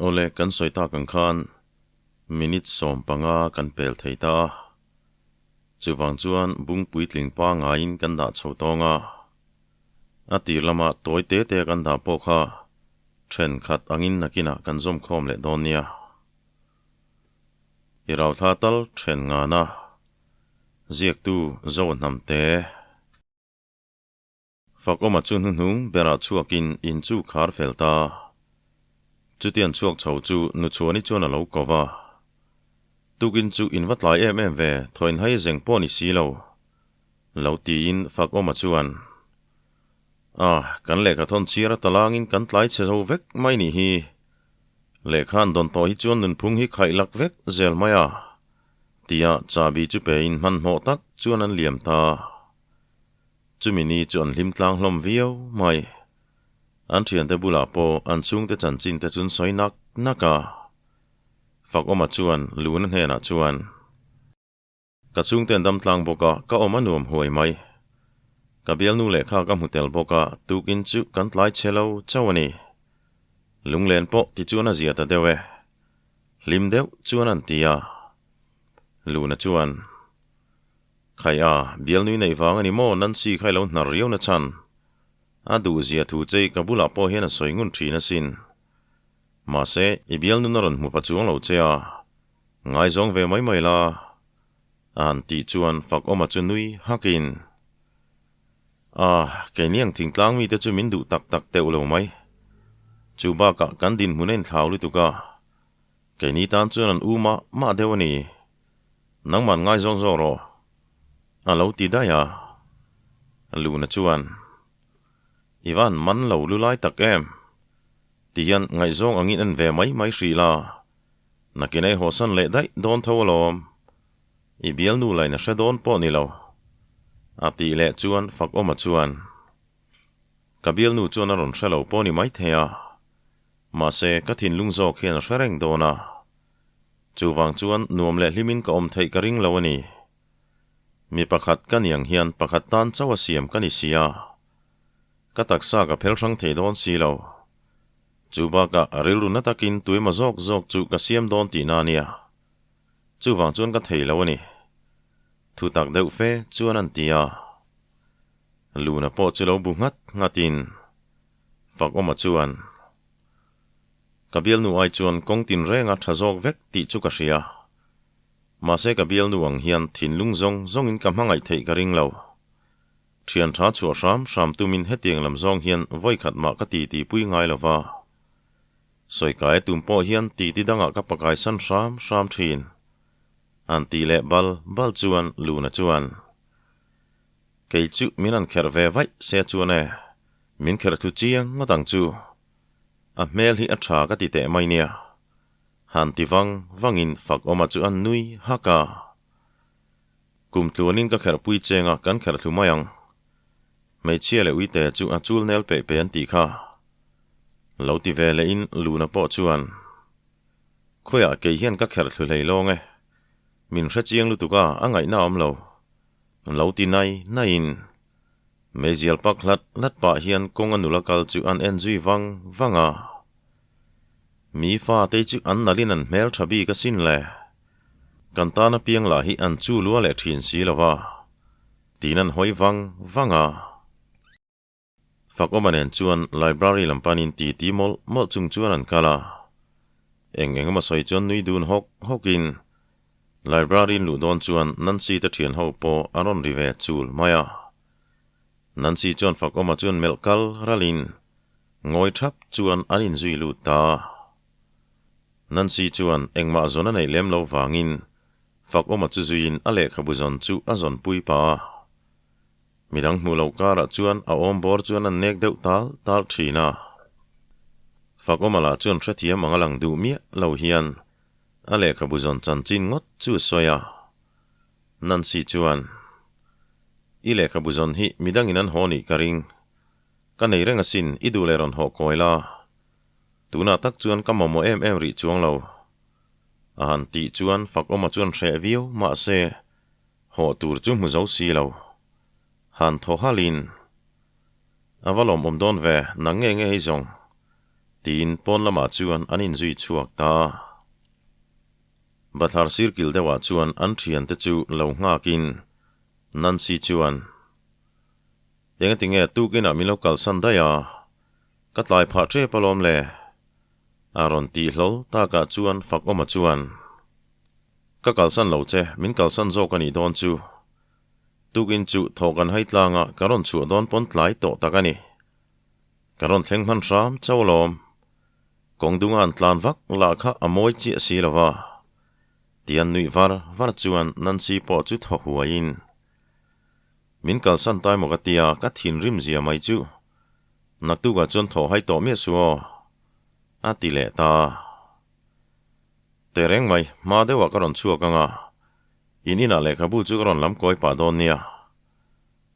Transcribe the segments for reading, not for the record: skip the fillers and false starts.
Awle, kan sawi tak ang khan minute 15 kan pel thei ta a. Chuvang chuan bung puitling pangaiin kan dah chho tawng a. A tir lama tawi te te kan dah pawh kha thenkhat angin nakinah kan zawm khawm leh dawn nia. I rauthla tal then ngana ziaktu Zo Hnamte. Fakawma chu hnuhnung berah chhuakin in chu khar fel ta. Chutiang chhuak chho chu Nuchhuani chuan a lo ko va. Tukin chu in va tlai em em ve, thaw inhai zeng pawh ni si lo. Lo tiin Fakawma chuan, Ah, kan lehkha thawn chhiar a talangin kan tlai chhe zo vek mai nih hi. Lehkha an dawn tawh hi chuan nunphung hi khaih lak vek zel mai a, tia chahbi chu pein hmanhmawh tak chuan an liam ta. Chumi ni chu an hlim tlang hlawm viau mai. An thiante bulah pawh an chhungte chanchin te chun sawi nak nak a. Fakawma chuan Luna hnenah chuan, Ka chhungte an dam tlang bawk a, ka awm a nuam huai mai. Ka bialnu lehkha ka hmu tel bawk a, tukin chu kan tlai chhe lo chauh a ni. Lunglen pawh tichuan a zia ta deuh e. Hlim deuh chuan an ti a. Luna chuan. Khai a, bialnui neih vang a ni maw Nancy kha i lo hnar riau na chhan. A duhzia thu che i ka bulah pawh hian a sawi ngun thin asin. Mahse, i bialnun a rawn hmu pa chuang lo che a, ngaizawng ve mai mai la. A han tih chuan Fakawma chu nui hakin, Ah, keini ang thingtlang mite chu min duh tak tak teuh lo mai. Chu bakah kan dinhmun a inthlau lutuk a, keini tan chuan an u mah mah deuh a ni. Nangman ngaizawng zawk rawh, a lo ti daih a. Luna chuan, I van man lo lu lai tak em? Ti hian ngaihzawng angin en ve mai mai hrih la, nakin ei hawsan leh daih dawn tho alawm. I bialnu lain a hre dawn pawh ni lo, a tih leh chuan Fakawma chuan, Ka bialnu chuan a rawn hre lo pawh ni maithei a, mahse ka thinlung zawk hian a hre reng dawn a. Chuvang chuan nuam leh hlimin ka awm theih ka ring lo a ni. Mi pakhat ka niang hian pakhat tan chauh a siam ka ni si a. Ka taksa ka phel hrang thei dawn si lo. Chu bakah a rilru na takin tuemaw zawk zawk chu ka siam dawn tihna a nia. Chuvang chuan ka thei lo a ni. Thu tak deuh fe chuan an ti a. Luna pawh chu lo bu nghat nghatin Fakawma chuan. Ka bialnu ai chuan kawng tinreng a tha zawk vek tih chu ka hria. Mahse ka bialnu ang hian thinlung zawng zawngin ka hmangaih theih ka ring lo. Thian tha chhuah hram hram tumin hetiang lam zawng hian vawikhat mah ka ti tihpui ngai lo va. Sawikai tum pawh hian titi dangah ka pakaisan hram hram thin. An tih leh bal bal chuan Luna chuan, Kei chu min han kherh ve vaih se chuan e, min kherh thu chiang ngawt ang chu. A hmel hi a tha ka ti teh mai nia. Han ti vang vangin Fakawma chu a nui hak a. Kum tluanin ka kherh pui cheng a, kan kherh thlu mai ang. Hmeichhia leh uite chu a chul nel peh pe an tih kha. Lo ti ve lehin Luna pawh chuan, Khawiah kei hian ka kherh thlu hlei lawng e. Min hre chiang lutuk a, a ngaihna a awm lo. Lo ti nai naiin. Meizial pak hlat hlat pah hian kawng a nula kal chu an en zui vang vang a. Mi fate chu an nalhin an hmel tha bik asin le. Kan tan apiang lah hi an chu lua leh thin si lo va, tiin an hawi vang vang a. Fakawma nen chuan library lam panin titi mawlh mawlh chung chuan an kal a. Eng eng emaw sawi chuan nui dun hawk hawkin Library in luh dawn chuan Nancy te thian ho pawh a rawn ri ve chul mai a. Nancy chuan Fakawma chuan melh kal ralin ngawi thap chuan an inzui lut ta. Nancy chuan engmah zawn a neih lem lo vangin Fakawma chu zuiin a lehkhabu zawn chu a zawn pui pah a. Midang hmuh loh karah chuan a awm bawr chuan an nek deuh tal tal thin a. Fakawma lah chuan hrethiam ang a lang duh miah lo hian A lehkhabu zawn chanchin ngawt chu a sawi a. Nancy chuan, I lehkhabu zawn hi midangin an haw nih ka ring. Ka nei reng asin, i duh leh rawn haw kawi la. Tunah tak chuan ka mamawh em em rih chuang lo. A han tih chuan Fakawma chuan hreh viau mahse, haw tur chu hmu zo si lo. Han thaw halhin, A va lawmawm dawn ve, nang nge nge hei zawng. Tiin pawn lamah chuan an inzui chhuak ta a. Bathlar sir kil deuhah chuan an thiante chu lo nghakin Nancy chuan, Engatinge tukinah min lo kalsan daih a? Ka tlai phah tep alawm le. A rawn tih hlawl takah chuan Fakawma chuan, Ka kalsan lo che, min kalsan zawk a nih dawn chu. Tukin chu thawh kan hai tlanga ka rawn chhuah dawn pawn tlai tawh tak a ni. Ka rawn thleng hman hram chauh alawm. Kawng dunga an tlan vak lah kha a mawi chiah si lo va. Tian nuih var var chuan Nancy pawh chu thaw huaiin, Min kalsan tai maw ka tia, ka thinrim zia mai chu. Naktukah chuan thaw hai tawh miah suh aw, a ti leh ta. Tehreng mai, hma deuhah ka rawn chhuak ang a, in inah lehkhabu chu ka rawn lam kawi pah dawn nia.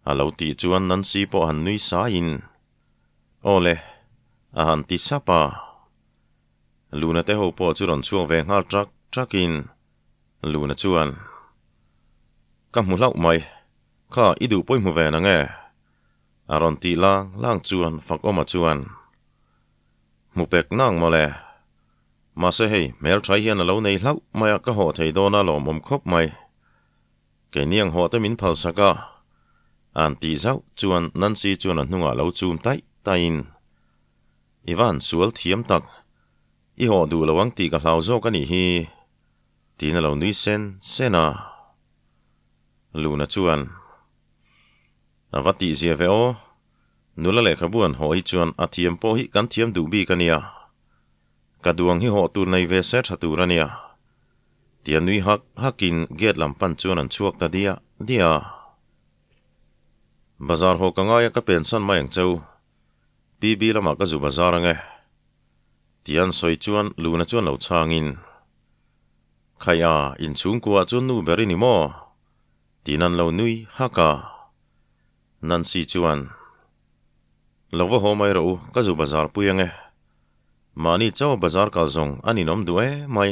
A lo tih chuan Nancy pawh han nui saiin, Aw le, a han ti sap a. Luna te ho pawh chu rawn chhuak ve nghal ṭak ṭakin Luna chuan, Ka hmu hlauh mai, kha i duh pawih hmu ve nang e? A rawn tih lang lang chuan Fakawma chuan, Hmu pek nang mawle. Mahse hei, hmelṭhai hian a lo nei hlauh mai a, ka hawh thei dawn a lawmawm khawp mai. Keini ang hawh te min phalsak a, an tih zauh chuan Nancy chuan a hnungah lo chum taih taihin, I va han sual thiam tak, i hawh duh lo ang tih ka hlau zawk a nih hi, tiin a lo nui sen sen a. Luna chuan, A va tihzia ve aw, nula lehkhabu an hawh hi chuan a thiam pawh hi kan thiam duh bik a nia. Ka duang hi hawh tur nei ve se tha tur a nia. Tia nui hak hakin gate lam pan chuan an chhuak ta diah diah a. Bazar haw ka ngai a ka pensan mai ang cheu. PB lamah ka zu bazar ang e. Tia an sawi chuan Luna chuan lo chhangin, Khaih a, inchhungkuaah chuan nu ber i ni maw? Tiin an lo nui hak a. Nancy chuan, Lo va haw mai rawh u, ka zu bazar pui ang e. Mahni chauha bazar kal zawng a ninawm duh e mai.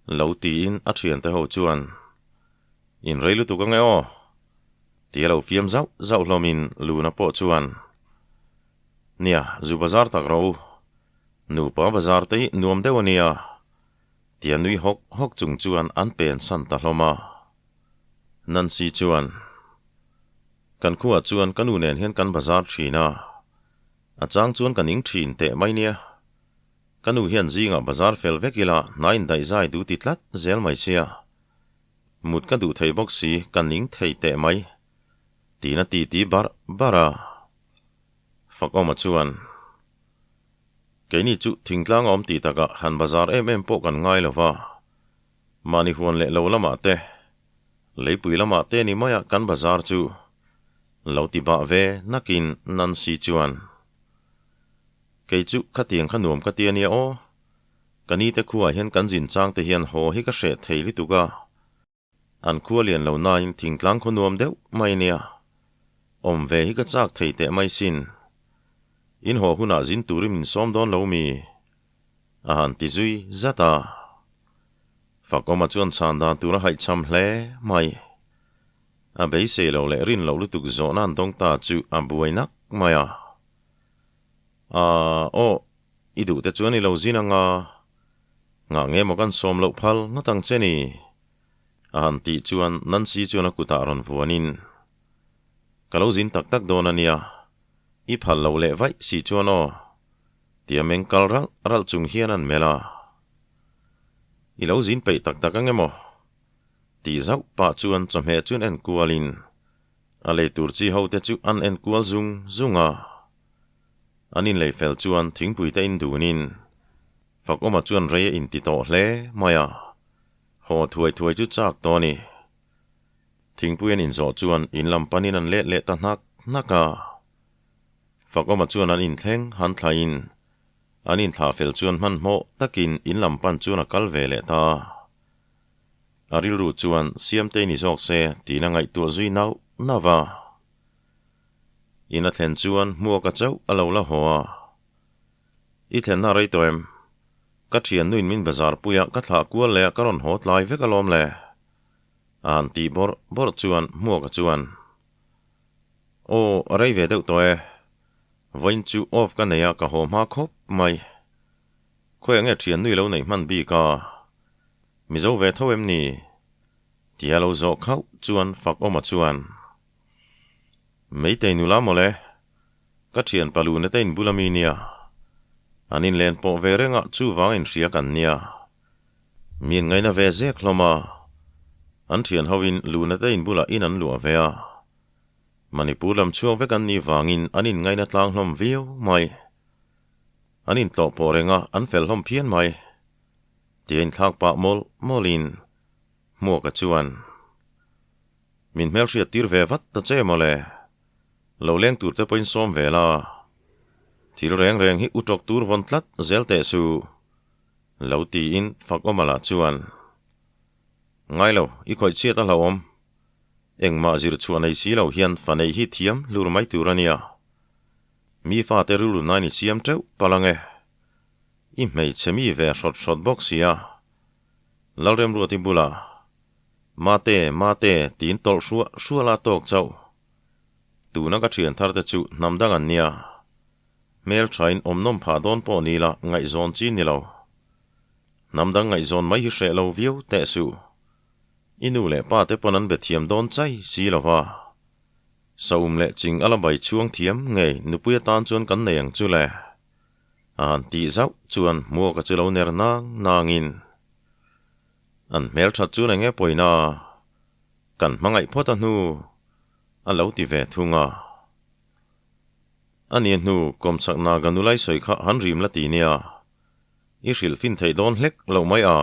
Lo tiin a thiante ho chuan, In rei lutuk ang e aw. Tia lo fiam zauh zauh hlawmin Luna pawh chuan, Nia, zu bazar tak rawh u. Nupa bazar te hi nuam deuh a nia. Tia nui hawk hawk chung chuan an pen san ta hlawm a. Nancy chuan, Kan khuaah chuan ka nu nen hian kan bazar thin a, a chang chuan ka ning thin teh mai nia. Ka nu hian zingah bazar fel vek ila hna indaihzai duh ti tlat zel mai sia. Mut ka duh thei bawk si, ka ning thei teh mai, tiin a titi barh barh a. Fakawma chuan, Keini chu thingtlang a awm tih takah han bazar em em pawh kan ngai lo va, mahni huan leh lo lamah te, leipui lamah te ni maia kan bazar chu lo ti bah ve nakin Nancy chuan, Kei chu khatiang kha nuam ka ti a nia aw, ka nite khuaah hian kan zin chang te hian haw hi ka hreh thei lutuk a, An khua lian lo nain thingtlang khaw nuam deuh mai nia. Awm ve hi ka chak thei teh mai sin. In haw hunah zin turin min sawm dawn lo mi? A han ti zui zat a. Fakawma chuan chhan dan tur a haihchham hle mai. A beisei lo leh rin loh lutuk zawhna an dawng ta chu a buai nak mai a. Aaa aw, i duh te chuan i lo zin anga. Ngah nge maw kan sawm loh phal ngawt ang che ni? A han tih chuan Nancy chuan a kutah rawn vuanin, Ka lo zin tak tak dawn a nia, i phal loh leh vaih si chuan aw, tia meng kal ralh ralh chung hian an melh a. I lo zin peih tak tak ang emaw? Tih zauh pah chuan chawhmeh chu an en kualin a lei tur chi ho te chu an en kual zung zung a. An inlei fel chuan thingpui te indunin Fakawma chuan rei a inti tawh hle mai a, haw thuai thuai chu chak tawh a ni. Thingpui an inzawh chuan in lam panin an let leh ta hnak hnak a. Fakawma chuan an inthleng han thlaiin an inthlah fel chuan hmanhmawh takin in lam pan chuan a kal ve leh ta a. A rilru chuan Siamtei ni zawk se tiin a ngaihtuah zui nauh nauh a. In a thlen chuan hmuaka chauh a lo la haw a. I thlenna rei tawh em? Ka thiannuin min bazar pui a, ka thlah kual leh a, ka rawn haw tlai vek alawm le. A han tih bawrh bawrh chuan Hmuaka chuan, Aw, a rei ve deuh tawh e. Vawiin chu off ka nei a, ka haw hma khawp mai. Khawiah nge thian nui lo neih hman bik a? Mizo ve tho em ni? Tia lo zawh khauh chuan fak awma chuan, Meitei nula mawle, ka thian paluna te in bula mi nia. An inlen pawh ve reng a, chuvang inhria kan nia. Mi in ngaina ve zek hlawm a, an thian hoin luna te in bulah in an luah ve a. Manipur lam chhuak vek an nih vangin an inngaina tlang hlawm viau mai. An intlawh pawh reng a, an fel hlawm phian mai. Tia inthlak pah mawlh mawlhin Hmuaka chuan, Min hmelhriat tir ve vat ta che mawle. Lo leng tur te pawhin sawm ve la. Thil reng reng hi u tawk tur vawn tlat zel teh suh. Lo tiin Fakawmala chuan, Ngai lo, i khawih chhiat a hlauhawm. Engmah zir chhuah nei si lo hian fa nei hi thiam hlur mai tur a nia. Mi fate rilru nain i siam teuh palh ang e. I hmeichhe mi ve hrawt hrawt bawk sia. Lalremruati bulah, Mate, mate, tiin tawlh hruah hruah la tawk chauh. Tuna ka thian thar te chu hnam dang an nia. Hmelthain awm nawm phah dawn pawh ni la ngaihzawn chi ni lo. Hnam dang ngaihzawn mai hi hreh lo viau teh suh. I nu leh pa te pawn an be thiam dawn chai si lo va. Saum leh ching a la bai chhuang thiam ngei nupui atan chuan kan nei ang chu le. A han tih zauh chuan hmuaka chu lo ner nang nangin an hmelthat chuan eng nge pawina kan hmangaih phawt a hnu a lo ti ve thung a. A nia hnu kawmchak Naga nulai sawi kha han rim la ti nia. I hrilh fin theih dawn hlek loh mai a.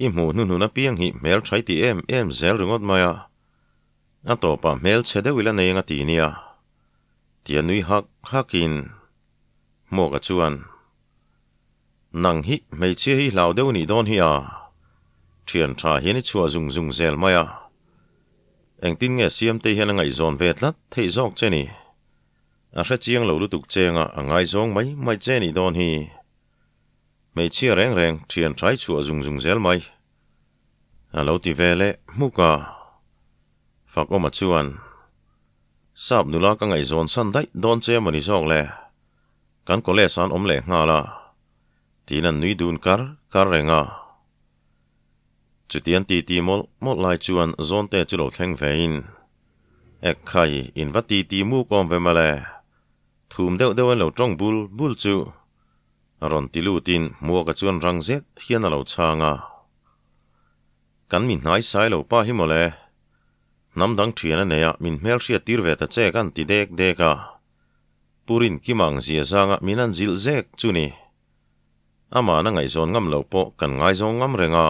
I hmuh hnuhnun apiang hi hmel thai ti em em zel ringawt mai a, a tawpah hmel chhe deuh ila nei anga ti nia, tia nui hak hakin Hmuaka chuan, Nang hi hmeichhia hi hlau deuh nih dawn hi a, thian tha hian i chhuah zung zung zel mai a, engtin nge Siamtei hian a ngaihzawn ve tlat theih zawk che ni? A hre chiang lo lutuk chenga a ngaizawng mai mai che nih dawn hi. Hmeichhia reng reng thian thai chhuah zung zung zel mai. A lo ti ve leh hmuk a. Fakawma chuan, Sap nula ka ngaihzawn san daih dawn che emaw ni zawk le? Kan college an awm leh nghal a. Tiin an nui dun kar kar reng a. Chutian titi mawlh mawlh lai chuan Zawnte chu lo thleng vein, Ekhai, in va titi muk awm ve mawle. Thum deuh deuh an lo tawng bul bul chu. Rawn ti lutin Hmuaka chuan rang zet hian a lo chhang a. Kan mi hnai sai lo pa hi mawle. Hnam dang thian a nei a, min hmel hriat tir ve ta che kan ti dek dek a. Purin Kim ang zia zanga min an zilh zek chu ni. Amah na ngaihzawn ngam loh pawh kan ngaizawng ngam reng a.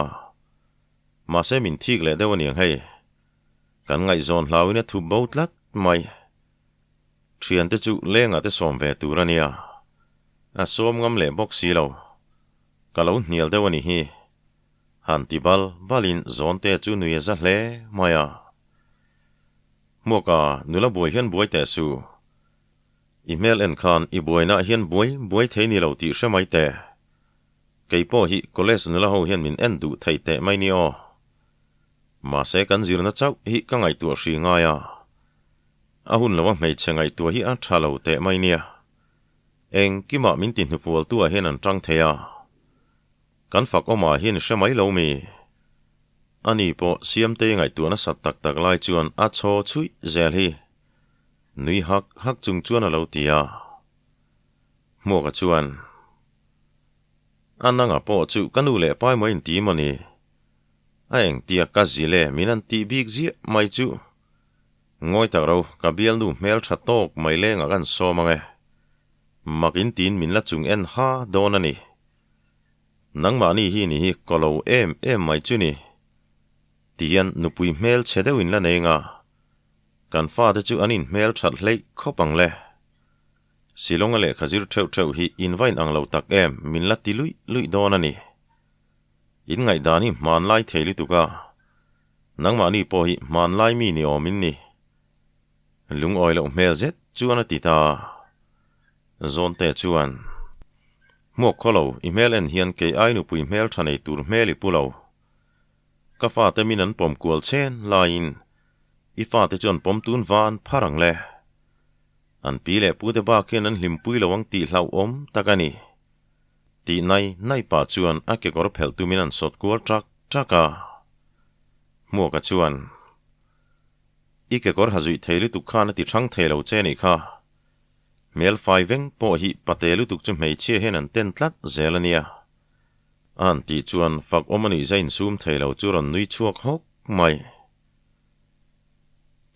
Mahse min thik leh deuh aniang hei. Kan ngaihzawn hlauin a thup bo tlat mai. Thiante chu lengah te sawm ve tur a nia. A sawm ngam leh bawk si lo. Ka lo hnial deuh a nih hi. Han ti bal balin Zawnte chu nui a za hle mai a. Hmuaka, nula buai hian buai teh suh. I hmel en khan i buainaah hian buai buai thei ni lo tih hre mai teh. Kei pawh hi college nula ho hian min en duh thei teh mai ni aw. Mahse kan zirna chauh hi ka ngaihtuah hri ngai a. A hun lo a hmeichhe ngaihtuah hi a tha lo teh mai nia. Engkimah min ti hnufualtu ah hian an tang thei a. Kan fak awmah hian i hre mai lo mi? Ani pawh Siamtei ngaihtuah nasat tak tak lai chuan a chhaw chhuih zel hi. Nui hak hak chung chuan a lo ti a. Hmuaka chuan, A nanga pawh chu ka nu leh pai maw inti maw ni? A engtia ka zil e min an tih bik ziah mai chu. Ngawi tak ro, ka bialnu hmel tha tawk mai lengah kan sawm ang e. Mak in tiin min la chung en ha dawn a ni. Nangmahni hi ni hi ka lo em em mai chu ni. Tihian nupui hmel chhe deuh in la nei nga. Kan fate chu an in hmel that hleih khawp ang le. Shillong a lehkha zir theuh theuh hi in va in ang lo tak em min la ti luih luih dawn a ni. In ngaihdan hi hmanlai thei lutuk a. Nangmahni pawh hi hmanlai mi ni awm in ni. Lungawi loh hmel zet chuan a ti ta. Zawnte chuan, Hmuak khaw lo, i hmel en hian kei ai nupui hmel tha nei tur hmel i pu lo. Ka fate min an pawm kual chen laiin i fate chuan pawm tun van phar ang le. An pi leh pu te bak hian an hlimpui lo ang tih hlauhawm tak a ni. Tih nai nai pah chuan a kekawr phelh tumin an sawt kual ṭak ṭak a. Hmuaka chuan, I kekawr ha zuih thei lutuk khan a ti ṭhang thei lo che nih kha. Hmel fai veng pawh hi pate lutuk chu hmeichhia hian an ten tlat zel a nia. A han tih chuan fak awm a nih zai insum thei lo chu rawn nui chhuak hawk mai.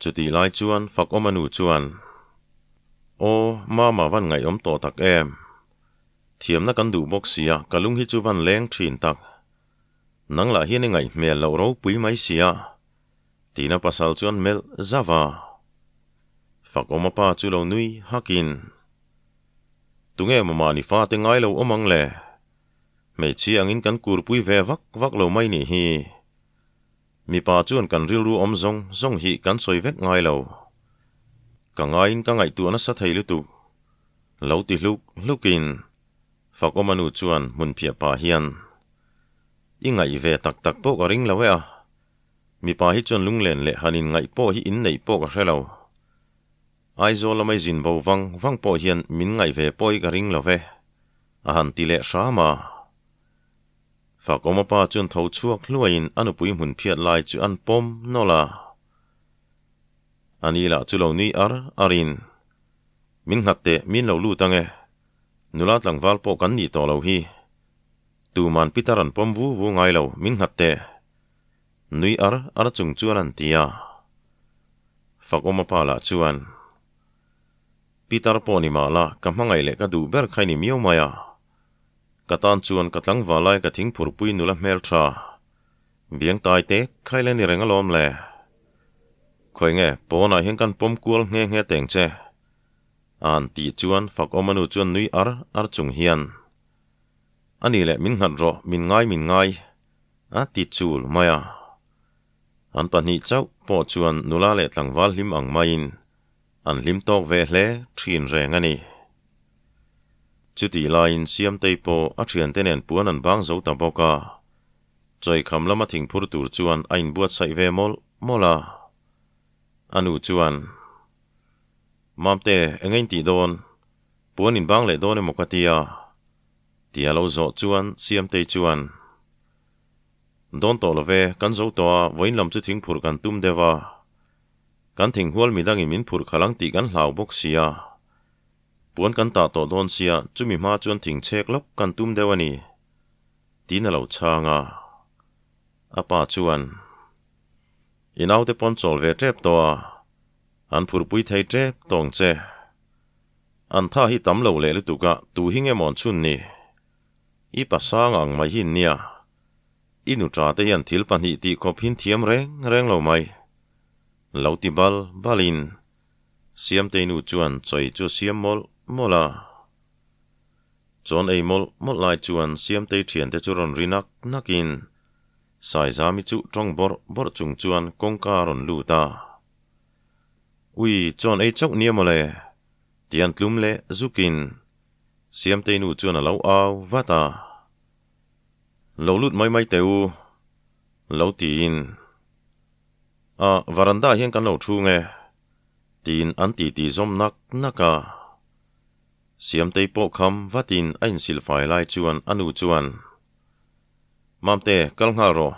Chutih lai chuan fak awm a nu chuan, Aw, Mama van ngaihawm tawh tak em? Thiamna kan duh bawk sia, ka lung hi chu van leng thin tak. Nang lah hian i ngaih hmel loh ropui mai sia. Tina pasal chuan melh zauh a. Fakawma pa chu lo nui hakin, Tunge maw mahni fate ngai lo awm ang le? Hmeichhia angin kan kurpui ve vak vak lo mai nih hi. Mipa chuan kan rilru awm zawng zawng hi kan sawi vek ngai lo. Ka ngaiin ka ngaihtuah nasa thei lutuk. Lo ti hluk hlukin Fakawma nu chuan hmunphiah pah hian, I ngaih ve tak tak pawh ka ring lo e a. Mipa hi chuan lunglen leh han inngaih pawh hi inneih pawh ka hre lo. Aizawl lama i zin bo vang vang pawh hian min ngaih ve pawh hi ka ring lo ve, a han ti leh hram a. Fakawma pa chuan tho chhuak hluaiin a nupui hmun phiat lai chu an pawm nawlh a. Ani lah chu lo nui ar arin, Min nghat teh, min lo lut ang e. Nula tlangval pawh kan nih tawh lo hi. Tuman Peter an pawm vu vu ngai lo, min nghat teh. Nui ar ar chung chuan an ti a. Fakawma pa lah chuan, Peter pawh ni mah la, ka hmangaih leh ka duh ber kha i ni miau mai a. Ka tan chuan ka tlangval lai ka thingphurpui nula hmeltha Biangtai te khai le ni reng alawm le. Khawi nge, pawnah hian kan pawm kual nghe nghe teng che. An tih chuan Fakawma nu chuan nui ar ar chung hian, A ni leh min nghat rawh, min ngai min ngai, a ti chul mai a. An pahnih chauh pawh chuan nula leh tlangval hlim ang maiin an hlim tawk ve hle thin reng a ni. Chutih laiin Siamtei pawh a thiante nen puan an bang zo ta bawk a. Chawikham lama thingphur tur chuan a inbuatsaih ve mawlh mawlh a. A nu chuan, Mamte, eng a intih dawn? Puan inbang leh dawn emaw ka ti a? Tia lo zawh chuan Siamtei chuan, Dawn tawh lo ve, kan zo tawh a, vawiin lam chu thingphurh kan tum deuh a. Kan thinghual midangin min phurh khalh ang tih kan hlau bawk sia. Puan kan tah tawh dawn sia, chumi hma chuan thingchhek lawk kan tum deuh a ni. Tiin a lo chhang a. A pa chuan, I naute pawn chawl ve tep tawh a, an phurpui thei tep tawh ang che. An tha hi tam lo leh lutuk a, tu hi nge mawn chhun ni? I pasang ang mai hi nia. I nuṭa te hian thil pahnih tih khawp hin thiam reng reng lo mai. Lo ti bal balin Siamtei nu chuan chawi chu a siam mawlh mawlh a. Chawn ei mawlh mawlh lai chuan Siamtei thiante chu rawn ri nak nakin Saizami chu tawng bawrh bawrh chung chuan kawngka a rawn lut a. Ui, chawn ei chauh nia mawle, ti an tlum leh zukin Siamtei nu chuan a lo au vat a. Lo lut mai mai teh u, lo tiin. A, varanda ah hian kan lo thu nge, tiin an titi zawm nak nak a. Siamtei pawh kham vatin a insilfai lai chuan a nu chuan, Mamte, kal nghal rawh.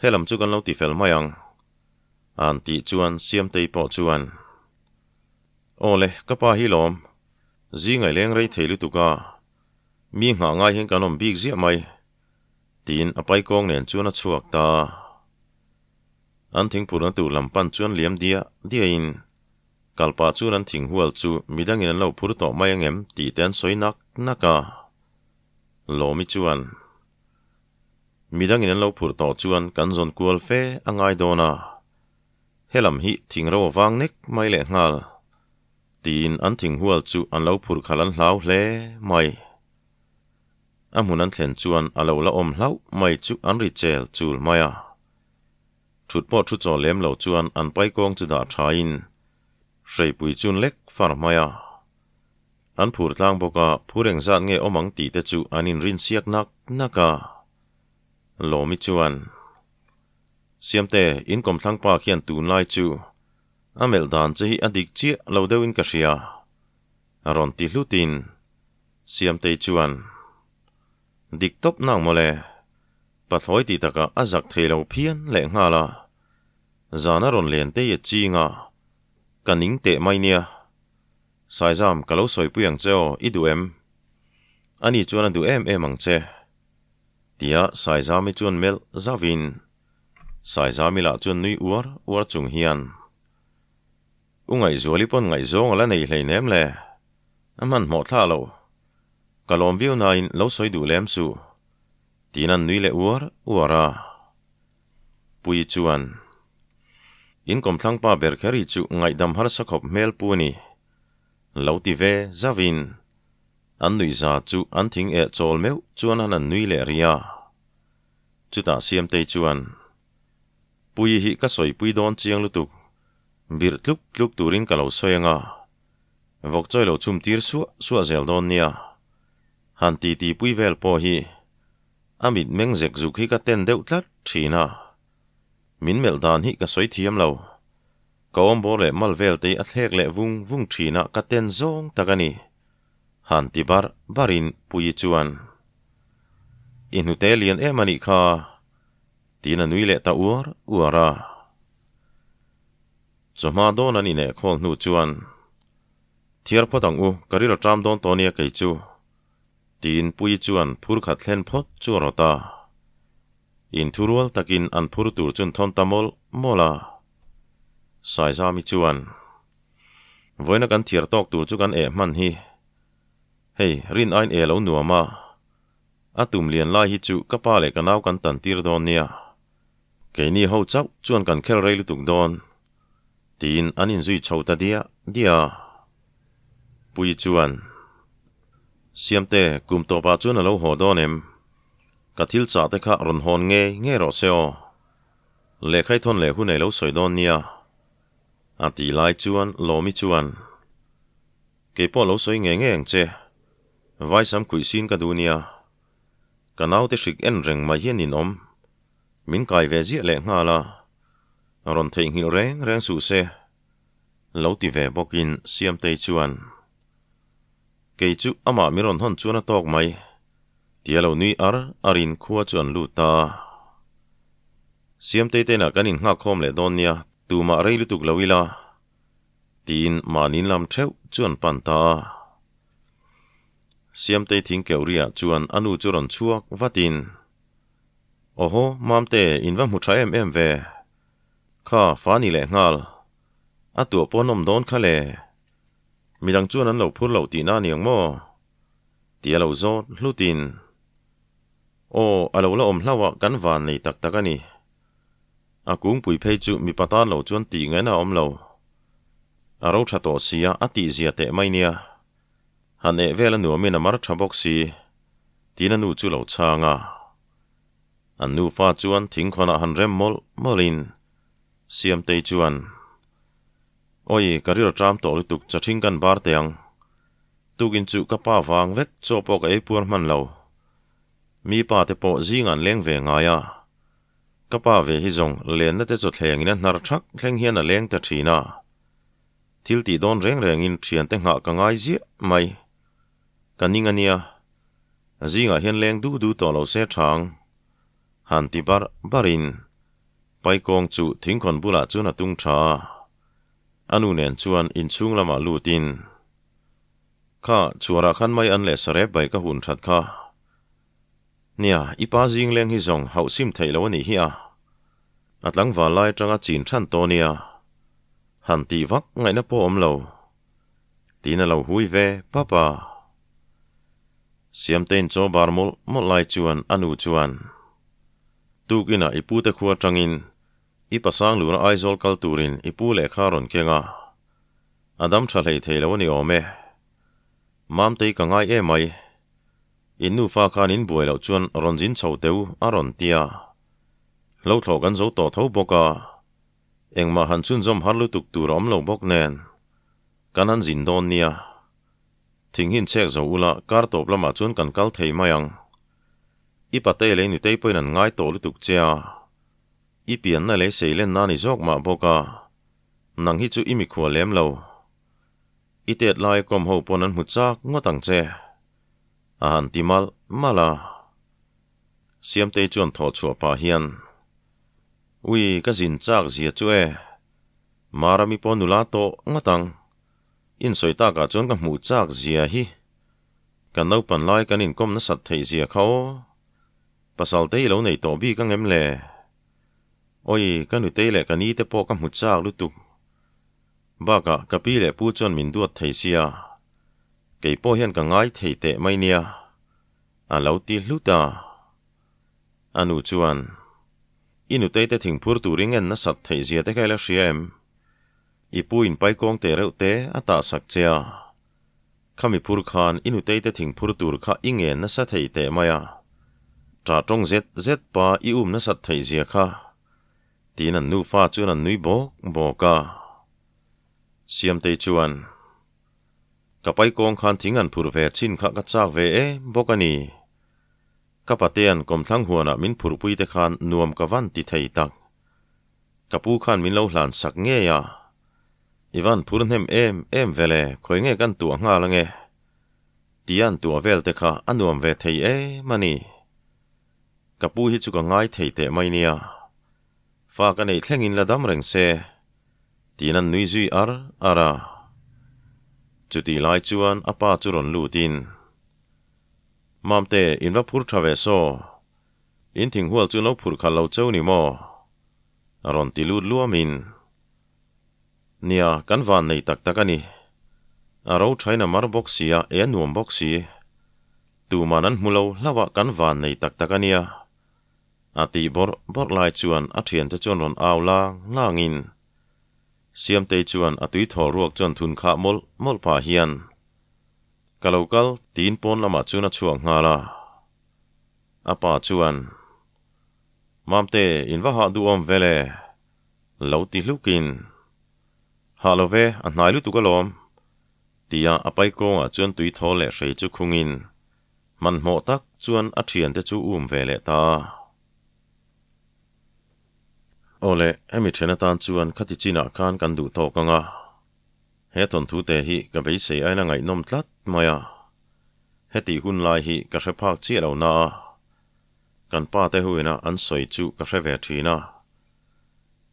Helam chu kan lo ti fel mai ang. A'n tih chuan Siamtei pawh chuan, Aw le, ka pa hi lawm. Zingai leng rei thei lutuk a, mi nghah ngai hian kan awm bik ziah mai, tiin a paikawng nen chuan a chhuak ta. An thingphurna tur lam pan chuan liam diah diahin Kalpah chuan an thinghual chu midangin an lo phur tawh mai angem tih te an sawi nak nak a. Lawmi chuan, Midangin an lo phur tawh chuan kan zawn kual fe a ngai dawn a, helam hi thingro a vang nek mai leh nghal, tiin an thinghual chu an lo phur khalh an hlau hle mai. A hmun an thlen chuan a lo la awm hlauh mai chu an ri chel chul mai a. Thut pawh thu chaw lem lo chuan an pai kawng chu dah thain hreipui chun lek far mai a. An phur tlang bawk a, phur engzat nge awm ang tih te chu an inrin siak nak nak a. Lawmi chuan, Siamte, in kawmthlang pa khian tunlai chu a melh dan che hi a dik chiah lo deuhin ka hria. Rawn ti hlutin Siamtei chuan, Dik tawp nang mawle, pathlawi tih takah a zak thei lo phian leh nghal a, zan a rawn len tei a ching a, ka ning teh mai nia. Saizam, ka lo sawipui ang che aw, i duh em? Ani chuan a duh em em ang che. Tia Saizami chuan melh zauhin, Saizami lah chuan nui uar uar chung hian, U Ngaihzuali pawn ngaihzawng a la nei hleinem le, a hmanhmawh thlah lo. Ka lawm viau nain lo sawi duh lem suh, tiin an nui leh uar uar a. Pui chuan, In kawmthlang pa ber kher hi chu ngaihdam harsa khawp hmel pu a ni, lo ti ve zauhin an nuihza chu an thing eh chawl meuh chuan an han nui leh rih a. Chutah Siamtei chuan, Pui hi ka sawipui dawn chiang lutuk, birh tluk tluk turin ka lo sawi anga, vawk chawi lo chhum tir suah suah zel dawn nia. Han ti ti pui vel pawh hi a mit meng zek zuk hi ka ten deuh tlat thin a, min melh dan hi ka sawi thiam lo. Ka awm bawr leh mal vel te hi a thlek leh vung vung thin a, ka ten zawng tak a ni. Han ti barh barhin Puii chuan, I hnute lian em a nih kha. Tiin a nui leh ta uar uar a. Chawhma dawn an ineh khawl hnu chuan, Thiar phawt ang u, ka ril a ṭam dawn tawh nia kei chu, tiin Puii chuan phur khat thlen phawt chu a rawt a. Inthurual takin an phur tur chu an thawn ta mawlh mawlh a. Saizami chuan, Vawiina kan thiar tawk tur chu kan eh hman hi. Hei, rin ain eh lo nuam a. A tum lian lai hi chu ka pa leh ka nau kan tan tir dawn nia. Keini ho chauh chuan kan khel rei lutuk dawn, tiin an inzui chho ta diah diah a. Pui chuan, Siamte, kum tawpah chuan a lo haw dawn em? Ka thil chah te kha rawn hawn ngei ngei rawh se aw. Lehkhai thawn leh hun ei lo sawi dawn nia. A tih lai chuan Lawmi chuan, Kei pawh lo sawi ngei ngei ang che. Vaisam khuih sin ka duh nia. Ka naute hrik en reng mai hian in awm. Min kai ve ziah leh nghal a. Rawn theihnghilh reng reng suh se. Lo ti ve bawkin Siamtei chuan, Kei chu amah min rawn hawn chuan a tawk mai. Tia lo nui ar arin khua chu an lut ta a. Siamtei te inah kan innghak khawm leh dawn nia, tumah rei lutuk lo ila. Tiin mahni lam theuh chu an pan ta a. Siamtei thing keuh riah chuan a nu chu rawn chhuak vatin, Awhaw, Mamte, in va hmu tha em em ve. Kha, fa ni leh nghal. A tuah pawh an awm dawn kha le. Midang chuan an lo phur loh tihna a ni ang maw? Tia lo zawt hlutin, Aw, a lo la awm hlauh a, kan van nei tak tak a ni. A kungpui phei chu mipa tan lo chuan tih ngaihna a awm lo. A ro tha tawh si a, a tih zia teh mai nia. Han eh vel a nuamin a mar tha bawk si, tiin a nu chu lo chhang a. An nufa chuan thingkhawnah han rem mawlh mawlhin Siamtei chuan, Awi, ka ril ṭam tawh lutuk, chathing kan bar teh ang. Tukin chu ka pa vang vek chaw pawh ka ei puar hman lo. Mi pa te pawh zingah an leng ve ngai a. Ka pa ve hi zawng lenna te chaw thlengin a hnar thak thleng hian a leng ta thin a. Thil tih dawn reng rengin thiante nghah ka ngai ziah mai. Ka ning a nia. Zingah hian leng du du tawh lo se thang. Han ti bar barin Paikawng chu thingkhawn bulah chuan a tung tha a. A nu nen chuan inchhung lamah lutin, Kha, chhuarah khan mai an leh sarep bai ka hun that kha. Nia, i pa zing leng hi zawng hauh sim theih lo a nih hi a. A tlangval lai atanga chin than tawh nia. Han tih vak ngaihna pawh awm lo. Tiin a lo hui ve pap a. Siamtein chaw bar mawlh mawlh lai chuan a nu chuan, Tukinah i pute khua atangin i pasang luna Aizawl kal turin i pu lehkha a rawn keng a. A dam tha hlei thei lo a ni awm e. Mamtei ka ngai emai. In nufa khan in buai loh chuan rawn zin chho teu a rawn ti a. Hlo thlawh kan zo tawh tho bawk a, engmah han chhunzawm har lutuk tur a awm lo bawk nen kan han zin dawn nia. Thing hin chhek zo ula kar tawp lamah chuan kan kal thei mai ang. I patei leh i nutei pawhin an ngai tawh lutuk che a, i pianna leh i seilenna a ni zawk mah bawk a, nang hi chu i mikhual lem lo. I tet lai kawm ho pawn an hmu chak ngawt ang che. A han ti malh malh a. Siamtei chuan thawh chhuah pah hian, Ui, ka zin chak zia chu e. Marami pawh nula tawh ngawt ang. Insawi takah chuan ka hmuh chak zia hi. Kan naupan lai kan inkawm nasat theih zia kha aw. Pasal te i lo nei tawh bik ang em le? Awi, ka nutei leh ka ni te pawh ka hmu chak lutuk. Bakah ka pi leh pu chuan min duat thei sia, kei pawh hian ka ngai thei teh mai nia, a lo ti hlut a. A nu chuan, I nutei te thingphur tur i ngen nasat theih zia te kha i la hria em? I pu in paikawng teh reuh te a tah sak che a. Khami phur khan i nutei te thingphur tur kha i ngen nasa thei teh mai a. Ṭah ṭawng zet zet pa i um nasat theih zia kha. Tiin an nufa chuan an nui bawk bawk a. Siamtei chuan, Ka paikawng khan thing an phurh ve chin kha ka chak ve em bawk a ni. Ka patean kawmthlang huanah min phurhpui te khan nuam ka van ti thei tak. Ka pu khan min lo hlan sak ngei a. I van phur hnem em em ve le, khawi nge kan tuah nghal ange? Tia an tuah vel te kha a nuam ve thei em a ni. Ka pu hi chu ka ngai thei teh mai nia. Fa ka neih thlengin la dam reng se, tiin an nui zui ar ar a. Chutih lai chuan a pa chu rawn lutin, Mamte, in va phur tha ve saw. In thinghual chu lo phur khalh lo cheu ni maw? A rawn ti lut luamin, Nia, kan van nei tak tak a ni. A ro thain a mar bawk si a, e a nuam bawk si. Tuman an hmu lo hlauh a kan van nei tak tak a nia. A tih bawrh bawrh lai chuan a thiante chuan rawn au lang langin Siamtei chuan a tui thawl ruak chuan thun khah mawlh mawlh pah hian Ka lo kal tiin pawn lamah chuan a chhuak nghal a. A pa chuan Mamte in va hah duhawm vel e lo ti hlukin Hah lo ve a hnai lutuk alawm. Tia a pai kawngah chuan tui thawl leh hrei chu khungin hmanhmawh tak chuan a thiante chu um ve leh ta a. Aw le, hemi then atan chuan khati chinah khan kan duh tawk ang a. He thawnthu te hi ka beisei aina ngaihnawm tlat mai a. Hetih hun lai hi ka hre phak chiah lo na a. Kan pa te huina an sawi chu ka hre ve thin a.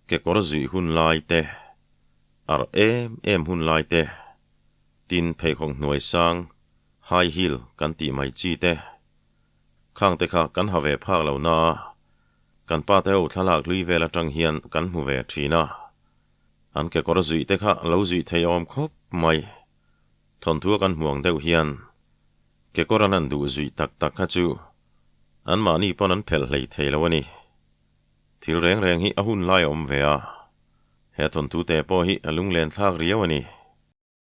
Kekawr zuih hun lai te. Arh em em hun lai te, tin pheikhawk hnuai sang, high heel, kan tih mai chi te. Khang te kha kan ha ve phak lo na a, kan pa te ho thlalak hlui vel atang hian kan hmu ve thin a. An kekawr zuih te kha lo zuih thei awm khawp mai. Thawnthu a kan hmu ang deuh hian kekawr an han duh zuih tak tak kha chu anmahni pawn an phelh hlei thei lo a ni. Thil reng reng hi a hun lai a awm ve a, he thawnthu te pawh hi a lunglen thlak riau a ni.